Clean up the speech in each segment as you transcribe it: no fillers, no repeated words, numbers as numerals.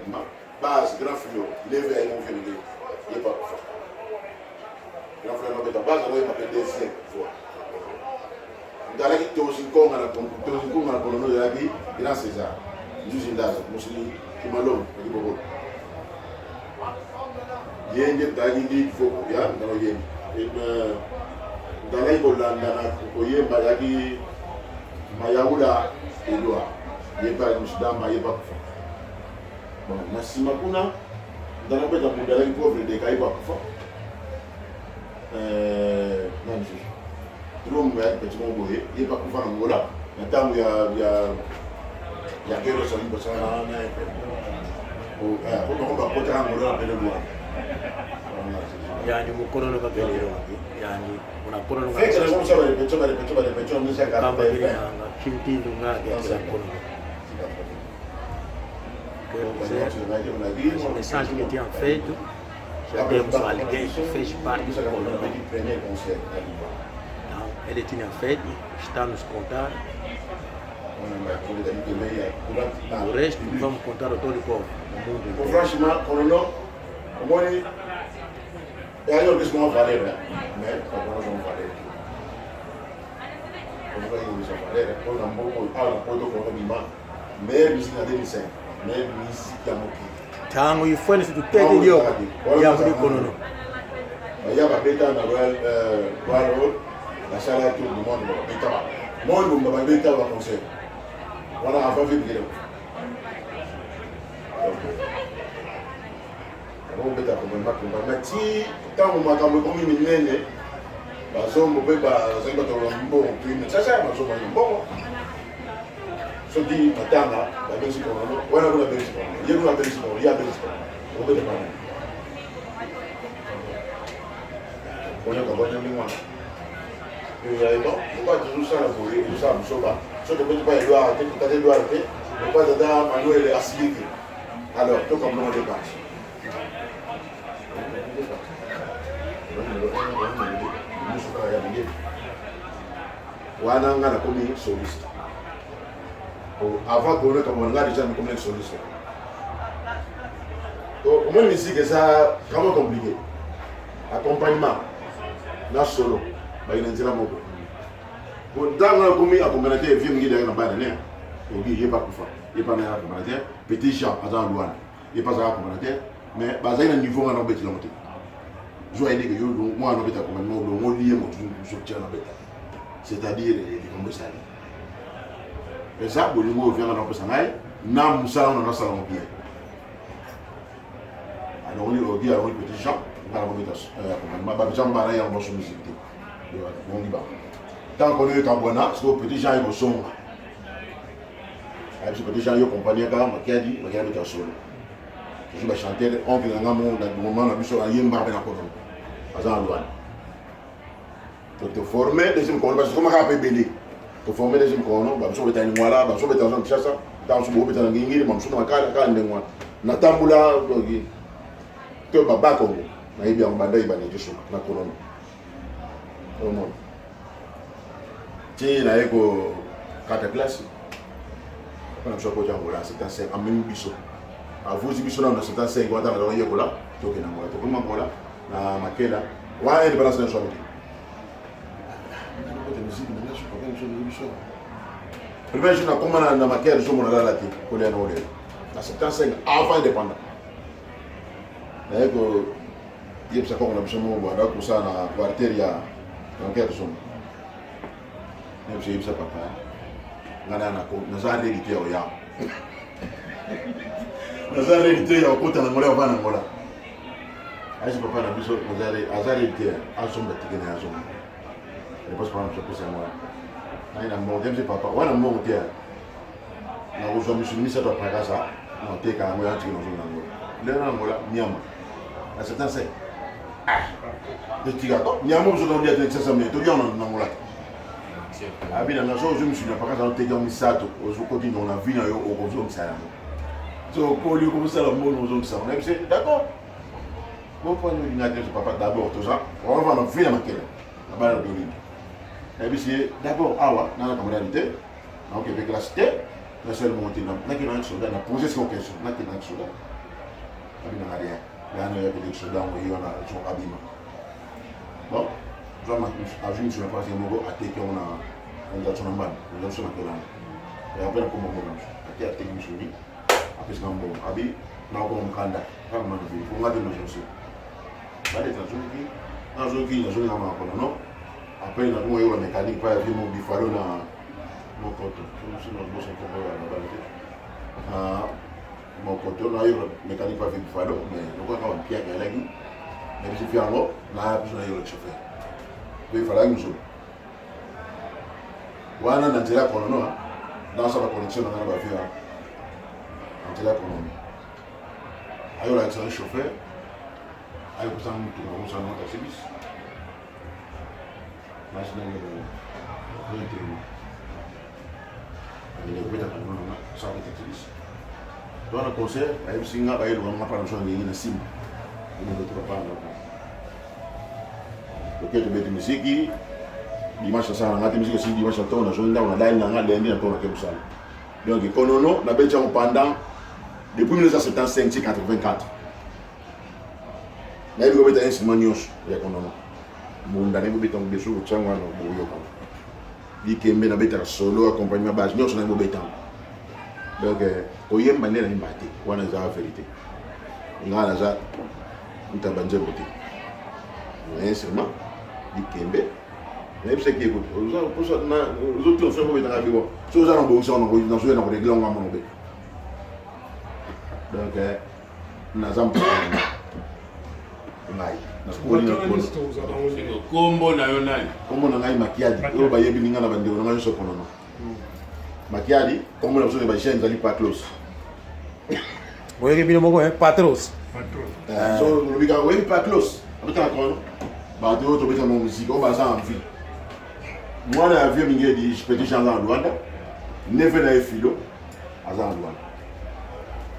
accompagnement. Base grand frère leve ya ye mofenike ye pa kufa. Grand frère nobeta base yango yemba mpe deuxième fois. Ndalaki Tozi Nkonga na Tozi Nkonga na Kolono ezalaki Grand César Nzuzi Ndaza mosili Kimalongo na Kibokolo. Ye nde tozalaki lead vocal ya ndalo yemba. Ndalaki kolanda na koyemba ezalaki Mayaula Edouard ye mpe alaki mosidamba ye mpe akufa. Bon, na nsima kuna ndala kobeta mbunda alaki pauvre deka ye mpe akufa. Nani lisusu drum ya petit moko boye ye mpe akufa na Angola na ntango ya ya ya guerre osali kosala na ye po bango bakotaka Angola na pele bwana Yani mukono no kabele yani una kono no Fekela ngo musaba répétition ba répétition ba répétition kamba bili nanga kintindu ngage kila kono. Quer dizer, a mensagem que tinham feito, já temos alguém que fez parte do Konono. Então, ele tinha feito, está a nos contar. O resto vamos contar a todo o povo, o mundo inteiro. Franchement, Konono, omoni eyaki orchestre moko valeur, mais Konono zongo valeur. Konono ezongisa valeur mpo na mboka oyo awa na poto Konono bima meilleure musique na 2005, meilleure musique ya mokili. Tango ifweni situtete lyo ya muri Konono. Baya babeta na Royal Royal Hall, basala tour du monde, babeta ba monde bomba, babeta ba concert wana avant vie bikele. Donc bakobeta accompagnement ti ntango makambo ekomi minene, bazombo mpe bazali bato ya mbongo toyina sasa ya bazombo ya mbongo. Soki matanga babengisi Konono wana, kuna abengisi Konono, ye kuna abengisi Konono, ye abengisi Konono, okobeta pana koyoka bwana ndenge wana. Ezali bon, pourquoi tozosala boye? Ezosala biso ba soki tobeti pa Edouard te, tata Edouard te, opa tata Manuel asiliki. Alors tokambolongo de parti wana, nga nakomi soliste. Avant Konono kamona nga déjà nakomi soliste. Omoni, musique eza vraiment compliqué. Accompagnement na solo bayi na nzela moko. Ntango nakomi accompagnateur, vieux mingi ayaki na bana ne obi, ye bakufa, ye mpa na accompagnateur. Petit Jean aza na Luanda, ye mpe azaka accompagnateur, mais bazali na niveau nga na obetela ngo te. Zwa ye ndenge yo mwana obeta accompagnement, olongoli ye motu mosusu tia na beta, c'est-à-dire likambo esali eza bolingo oyo vianga na opesa ngai na mosala wana nasala ngo bien. Alongoli ogi, alongoli petit Jean, nga nakobeta accompagnement. Bajean bana yango baso musique te, bongi bango. Ntango kono ekabwana, sikoyo petit Jean ekozonga, ayebisi petit Jean: yo compagnie kaka Makiadi, Makiadi abeta solo. Toujours bachanteur, oncle na nga mo na moment na biso ayembaka mpe na Konono, aza na Lwanda. Toforme deuxième Konono parce que koma kaka mpe ebele. Toforme deuxième Konono, bamosusu bobeta Lingwala, bamosusu bobeta na Kinshasa, ntango mosusu bobeta na Ngingili, bamosusu na Makala, kaka ndenge wana natambola to baba Kongo nayebi yango banda ebandeki suka na Konono. Omona ti naye kokata classe, papa na biso akoti Angola 75, amemi biso, avuzi biso nano na 75 wana. Ntango yekola, tokende Angola, tokomi Angola na Makela wana, indépendance na biso te. Musique na biso, papa na biso amemi biso. Premier jour nakoma na Makela, ozomona lala te, kolia na olela na 75 avant indépendant. Naye koyebisa koko na biso moko banda kosala na quartier ya Makela Zongo, nayebisa: yebisa papa nga na naza ready te ya oya, naza ready te ya kokota na Ngola, ya kovanda na Ngola. Ayesi papa na biso aza ready te, azomba ticket na ye, azomba. Réponse papa na biso apesa yango wana: naye na mbongo te. Biso papa wana mbongo te, nakozwa misuni misato ya Prakasa, nateka yango ya ticket, nazonga na Ngola. Ndenge na Ngola nyama na 75 totika nyama biso tolia te. Kisasa me tolia na Ngola te. Abi na nga so ozwi misuni ya Prakasa, oteka misato, ozokoti ndongo na vi na yo, okozongisa yango. So okoli, okomosala mbongo, ozongisa yango. Nayebise: d'accord, boponi olinga te. Papa, d'abord toza ovanda vi na Makela na bana na dolini. Nayebisi ye: d'abord awa nana camarade te, naokende classe te, nasali mongo te, nakende na soldat. Na pose siko question: nakende na soldat. Abi nanga rien. Yana ya kende soda yango ye wana azonga abima. Bon, azwi miso na pasi moko ateki yango na nzaso na mbanda, nzaso na kelanga. Et après nakoma mona miso. Ate ateki miso ni apesi nga mbongo. Abi nakoma mokanda kaka mana bi po nga te nazosi. Bale nazongi nazongi nazongi na makolo non. Après nakoma yoka mécanique pa ya vie moko bifalo na mokoto. Soki nabosa kombo ya babala te. Mokoto na yo mécanique pa vie bifalo mais lokola kaka mpiaka elaki na biso fi yango na biso na yo chauffeur. Mpe ifalaki mosolo wana na nzela ya konono nasala connexion na nga na bavie wana na nzela ya konono ayolakisa nga chauffeur ayokosanga motuka kosala ngo taxi bis nasi nange bongo akende kobeta konono na nga asala mpe taxi bis to wana concert bayebisi nga bayeluka nga mpana biso na ndenge na nsima omototuka panda oke tobeti miziki dimanche nasala na nga te miziki esili dimanche na ntongo nazongi ndako nalali na nga lundi na ntongo nake mosala. Donc konono nabeti yango pendant depuis 1975 ti 84 nayebi kobeta instrument nyonso ya konono. Mbunda nayebi kobeta yango beso kotia yango wana boyoka likembe nabetaka solo accompagnement base nyonso nayebi kobeta yango. Donc koyemba nde nayemba te, wana eza vérité. Nga naza ntaba nzembo te, mais instrument likembe nayebisaki ye ozotuna soki obetaka biwa soki oza na bongisa nazoya na koregle yango amona obeta. Donc naza moto ngai kombo na yo nani? Kombo na ngai Makiadi, oyo bayebi ninga na bandeko na ngai nyonso konono Makiadi. Kombo na biso ba jeune ezali Patlos. Boyoki bino moko Patros. So olobi kaka oyebi Patlos abetaka kono bato oyo tobeta na musique oyo baza en vie. Mwana ya vieux Mingedi petit Jean aza na Luanda, neve na ye Philo aza na Luanda,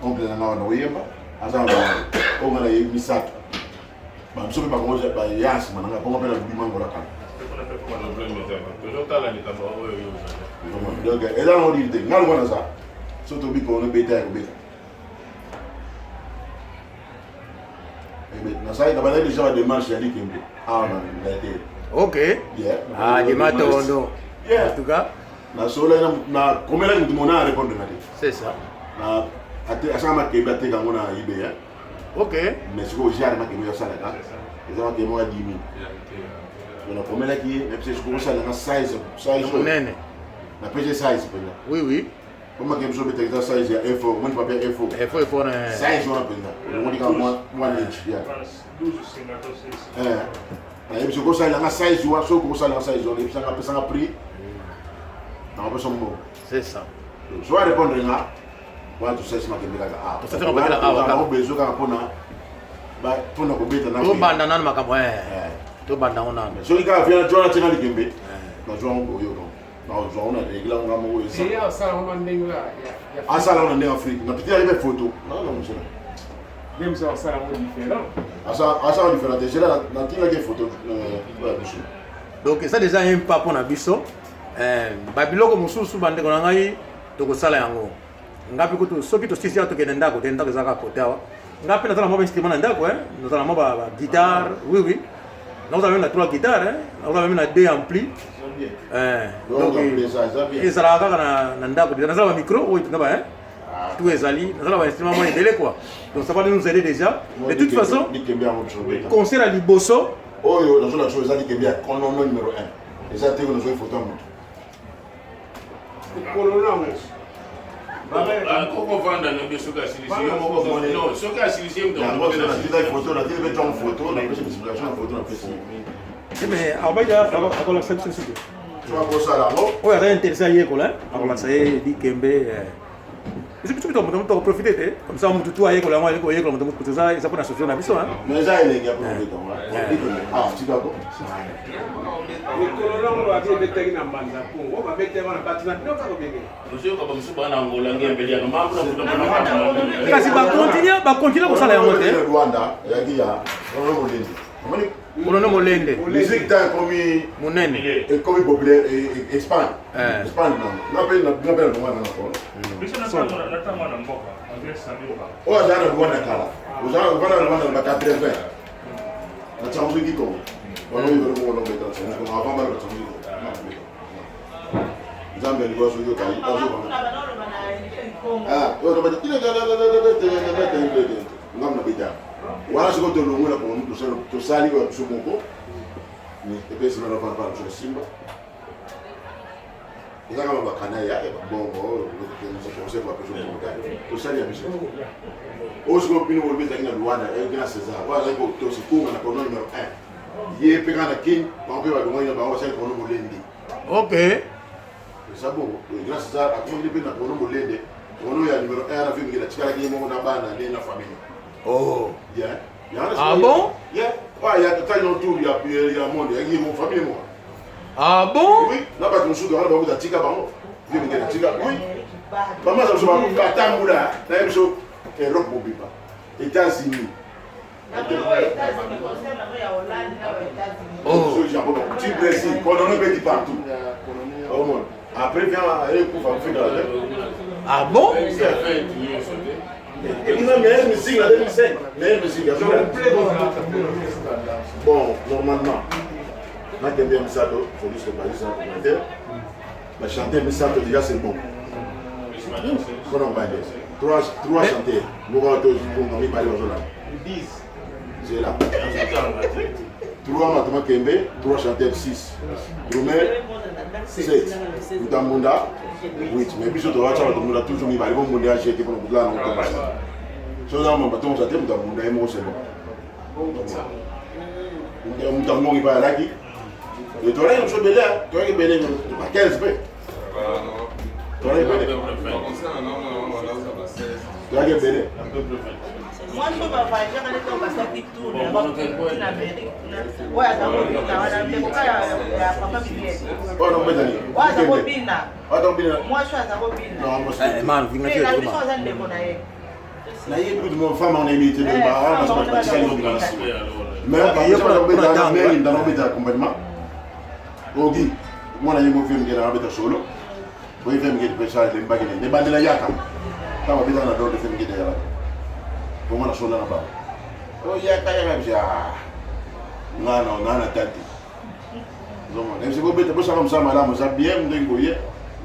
oncle na nga wana oyemba aza na Luanda, oyo nga na ye misato babiso mpe bango baya nsima na nga bongo mpe na bima ngola kala. Donc eza nango nini te, nga lokwa naza so tobi kono beta ya kobeta nasali na bandaki déjà badémarche ya likembe awa na te. Ok. Ah, Dimatondo. En tout cas, nasolaki nakomelaki motu mona arépondre nga te. C'est ça. Asala makembe ateka yango na ibe. Ok. Mais sikoyo jare makembe asalaka eza makembe ya 10 000. Nakomelaki ye nayebisa sikoyo osalanga size size monene. Napesi size mpenza. Oui. Po makembe so obetaka eza size ya A4, omoni papier A4. A4 A4 na size wana mpenza olongoli kaka mwa inch ya nayebi soki osalelanga size wana, soki okosalelanga size wana yebisanga, apesanga prix nakopesa mbongo. C'est ça. So arépondre nga wana tosalisi makembe kaka awa. Tosalisi makembe kaka awa. Awa besoin kaka mpona kobeta na tobanda nanu makambo, tobanda ngo nanu. Soki kaka via jwana tina likembe nazwa yango boyoka nazwa yango na regle yango nga moko asala yango asala yango na ndenge Afrique na petit ayebi photo nana mosala. Même ça asala yango différent. Asala différent te, zela natingaki photo ya biso. Donc eza déjà un pas mpona biso. Babiloko mosusu bandeko na ngai tokosala yango. Nga mpe kutu soki tosisi awa tokende ndako te, ndako ezalaka kote awa. Nga mpe naza na mwa bainstrument na ndako, nazala mwa baguitare. Oui, nakozala même na trois guitare, nakozala même na deux ampli. Donc ezalaka kaka na ndako déjà. Nazala bamicro oyo mpenza ba tout ezali, nazala bainstrument mwa ebele quoi. Donc ça va nous aider déjà de toute façon. Concert ya liboso oyo nazolakisa eza likembe ya konono numéro 1, eza te nazoi photo ya motu. Kolona yango. Akokovanda na biso soki asilisi yo moko, non, soki asilisi ye moto. Yango natindaki photo, natindi mpe ntango photo napesi explication na photo napesi. Mais abaja akolakisa biso suki. Soki akosala yango. Oyo aza intéressé ayekola, akolakisa ye likembe. Biso biso tokoprofite te comme ça motu tu ayekola yango, ayekola moto motu eza eza mpona association na biso. Mais eza elengi ya kobeta ah tikako. Mikolo nango babi ebetaki na Mbanza Kongo, babetaki wana bato na bino kaka obenge. Tozoyoka bamosusu baa na Angola ngembeliaka. Kasi bacontinue kosala yango te. Rwanda eyaki ya Rono Molende, omoni. Rono Molende. Musique ta ekomi monene. Ekomi populaire Espagne. Espagne nga mpe nga mpe na longwa na kono oyo azala na Rwanda kala. Ovanda na Rwanda na ba 80 na Tsangu Kikongo. Wana oyo eloko wana obeta na Tsangu Kikongo avant baloba Tsangu Kikongo. Nzambe alingi azoki okayi ngambo na beta wana sikoyo tolongwe na kongo tosali oyo ya biso moko epesi na bana bana biso na simba eza kaka bakana ya babongo conseil bapeso moko tosali ya biso oyo sikoyo bino bolobi ezalaki na luanda ezalaki na césar oyo azalaki kotosi kunga na kono numero 1 ye mpe kaka na kin bango mpe balongwaki na bango basali kono molende. Ok. Eza bongo. Grand César akomaki mpe na kono molende. Kono ya numero 1 na vie atikalaki ye moko na bana ne na famille. Oh. Yeah. Ah bon? Yeah. Ah, ya totali no tour ya ya monde, ya ye moko famille moko. Ah bon? Oui, na bato mosusu wana bango tika bango. Vie mingela tika. Oui. Mama za biso batambula na ye biso Europe mobimba. États-Unis. Oh. Ti Brésil, konono ebeti partout. Omona. Après vient ekufa Afrika. Ah bon? Ekuna meilleure musique na 2005, meilleure musique. Bon, normalement, nakende ya misato, police de Paris na commentaire. Ba chanter misato déjà c'est bon. Mpona kobande. Trois trois chanteurs. Moko to konga mibale bazolanda. 10. Zela. Trois Matoma Kembe, trois chanteurs 6. Drummer 7. Mutambunda 8. Mais biso towacha bato mbunda toujours mibale bo mbunda ya jete mpona kotala na kotomasa. So oza mamba tongosa te mutambunda ye moko c'est bon. Mutangongi mpe alaki. Tolaki biso ebele, tolaki ebele ba 15 mpe. Tolaki ebele. Tolaki ebele. Mwasi oyo bavoyagaka nde ntango basalaki tour na bango na Amérique kuna, oyo aza kobina wana ndeko kaka ya papa Miguel. Oyo nakobeta nini? Oyo aza kobina. Oyo aza kobina. Mwasi oyo aza kobina. Non, mwasi. Eh, man, vinga Pe na biso aza ndeko na ye. Nayebi kutu mo femme wana yebi te Eh, ba wana femme wana batikali baza kobina na kobina. nsima. Mais Ok, ye mpona- mpona tango, mais eh. ndana obeta accompagnement. Ogi mwana ye mo femme ngela abeta solo. Oyi femme ngela pe sala lembaki ne bandela yaka. Ntango abetaka na dole femme ngela yaka. Bongo na solo na bango. O yaka yaka bisa. Nga na nga na tante. Ozomona. Ebisi bobeta bosala mosala malamu eza bien ndenge boye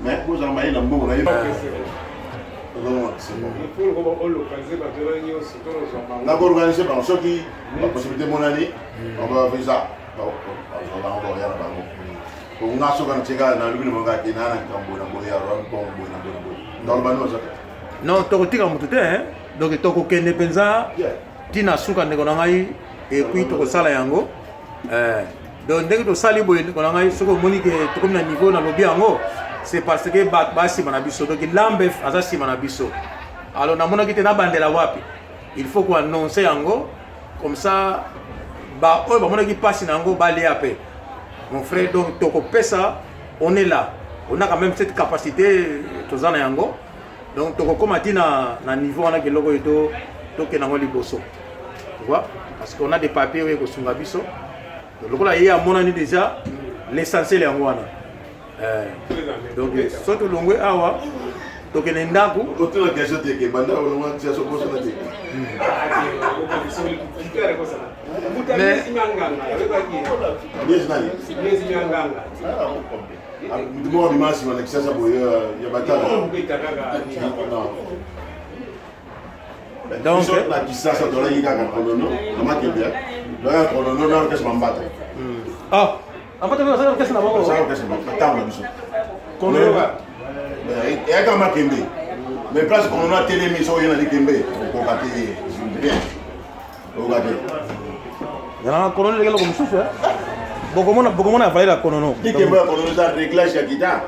mais bozala mayele na mbongo na ye. Ozomona c'est bon. Il faut olocaliser bato wana nyonso to ozwa bango. Nakoorganize bango soki bapossibilité emonani bango bavisa bazwa bango bakoya na bango po nga soki natika nalobi na bango ake naa na likambo na boye ya bongo boye na boye na boye ndaloba nini oza te. Non, tokotika motu te, hein? Donc tokokende mpenza ntina suka ndeko na ngai et puis tokosala yango. Donc ndenge tosali boye ndeko na ngai, soki omoni ke tokomi na niveau nalobi yango, c'est parce que bato basima na biso. Donc Lambef aza nsima na biso. Alors namonaki te nabandela wapi, il faut koannonce yango comme ça ba oyo bamonaki mpasi na yango balia mpe mon frère. Donc tokopesa, on est là, on a quand même cette capacité, toza na yango. Donc tokokóma ti na niveau wana ke eloko oyo tokende yango liboso, tu vois, parce qu'on a des papiers oyo ekosunga biso. Lokola ye amonani déjà l'essentiel yango wana. Donc soki tolongwe awa tokende ndako. Otuna question te ke banda olongwa tia sokosona te. Mais- Miezi nani? Mutu moko abima nsima na Kisasa boye ya batala. Non. Donc Biso na Kisasa tolaki kaka konono na Makembe, tolaki konono na orchestre Mambata. Ah, ambata mpe basala orchestre na bango. Basala orchestre Mambata ntango na biso eyaka Makembe, mais place konono atelemi soki oye na likembe okoka te, bien okoka te. Ezalaka konono eleki eloko mosusu, eh? Bokomona, bokomona valeur ya konono. Likembe ya konono eza réglage ya guitare.